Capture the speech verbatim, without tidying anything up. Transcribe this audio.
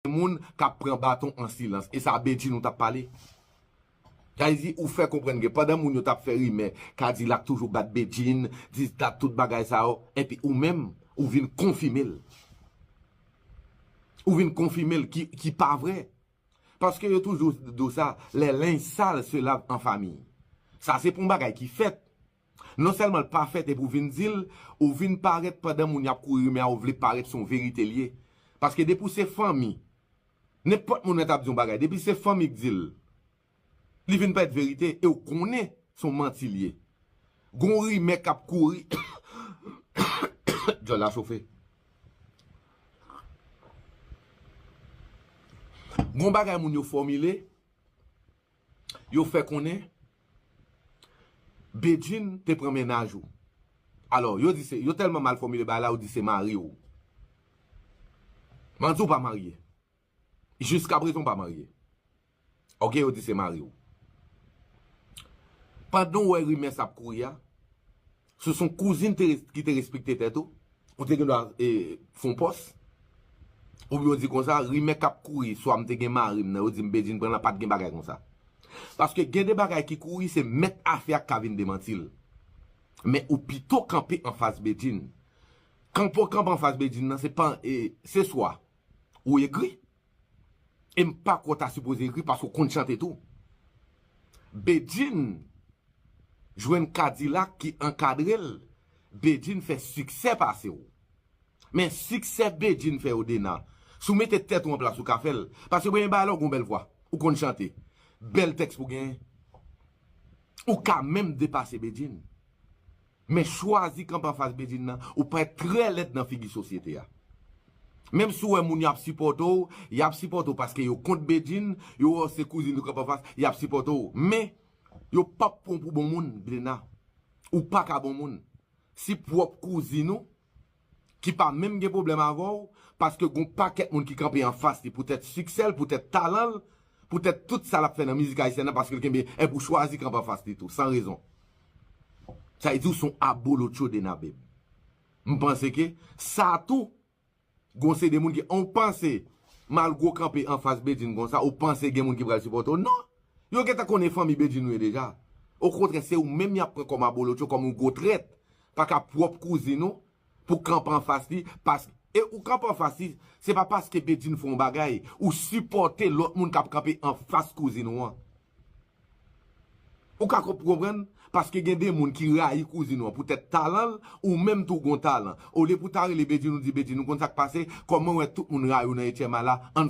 moun k ap pran baton an silans. E sa Bedjine ou t ap pale. Sa vle di, ou fè konprann ke pandan moun yo t ap fè rimè, Kadilak toujou bat Bedjine, dis dat, tout bagay sa yo, epi ou menm, ou vin konfime l. Ou vin konfime l ki, ki pa vre. Paske yo toujou di w sa, les linges sales se lavent en famille. Sa se pou yon bagay ki fèt. Non sèlman l pa fèt epi w vin di l, ou vin parèt pandan moun y ap kouri rimè a, ou vle parèt se yon verite l ye. Paske depi w se fanmi, nenpòt moun nan t ap di yon bagay, depi se fanmi k di l, li vin parèt verite e w konnen se yon manti l ye. Gon rimè k ap kouri. Djòl la chofe. Gon bagay moun yo fòmile, yo fè konnen Bedjine te pran mennaj ou. Alò, yo di se, yo tèlman mal fòmile bagay la, yo di se mari w. Mwen di w pa marye. Jiskaprezan w pa marye. Ok, yo di se mari w. Pandan w wè rimè sa ap kouri a, si w se yon kouzin te, ki te respekte tèt ou, ou te gen dwa e, fè yon pòs. Oubyen w di konsa, rimè k ap kouri, swa m te gen mari m nan, yo di m Bedjine pran l, pa t gen bagay konsa. Paske gen de bagay ki kouri, se mèt afè a k ka vin demanti l. Men ou pito kanpe anfas Bedjine. Kanpe w kanpe anfas Bedjine nan, se pa, e, se swa ou egri, e m pa kwè w ta sipoze egri paske w konn chante tou. Bedjine jwenn Kadilak ki ankadre l, Bedjine fè siksè pase w. Men siksè Bedjine fè yo Dena, si w mete tèt ou an plas ou ka fè l. Paske premye bagay la w gon bèl vwa, ou konn chante. Bèl tèks pou genyen. Ou ka menm depase Bedjine. Men chwazi kanpe anfas Bedjine nan, ou parèt trè lèd nan figi sosyete a. Menm si w wè moun y ap sipòte w, y ap sipòte w paske yo kont Bedjine, yo wè w se kouzin yo kanpe anfas, y ap sipòte w. Men, yo p ap pran w pou bon moun, Dena. Ou pa ka bon moun. Si pwòp kouzin ou, ki pa menm gen pwoblèm avè w, paske gon pakèt moun ki kanpe anfas li poutèt siksè l, poutèt talan l, poutèt tout sa l ap fè nan mizik ayisyèn nan, paske l kenbe, epi w chwazi kanpe anfas li tou, san rezon. Sa vle di w se yon abolotcho Dena, babe. M panse ke sa tou, gon se de moun ki, ou panse, malgre w kanpe anfas Bedjine konsa, ou panse gen moun ki pral sipòte w? Non! Yo gentan konnen fanmi Bedjine ou ye deja. Okontrè, se ou menm y ap pran kòm abolotcho, kòm yon gwo trèt. Pa ka pwòp kouzin ou, pou kanpe anfas li, paske, e ou kanpe anfas li, se pa paske Bedjine fè yon bagay, ou sipòte lòt moun k ap kanpe anfas kouzin ou an. Ou ka konp-, konprann? Paske gen de moun ki rayi kouzin ou an poutèt talan l, ou menm tou w gon talan. Olye pou w ta rele Bedjine, ou di, Bedjine, ou konn sa k pase? Kòm mwen wè tout moun rayi w nan etyèm a la, ann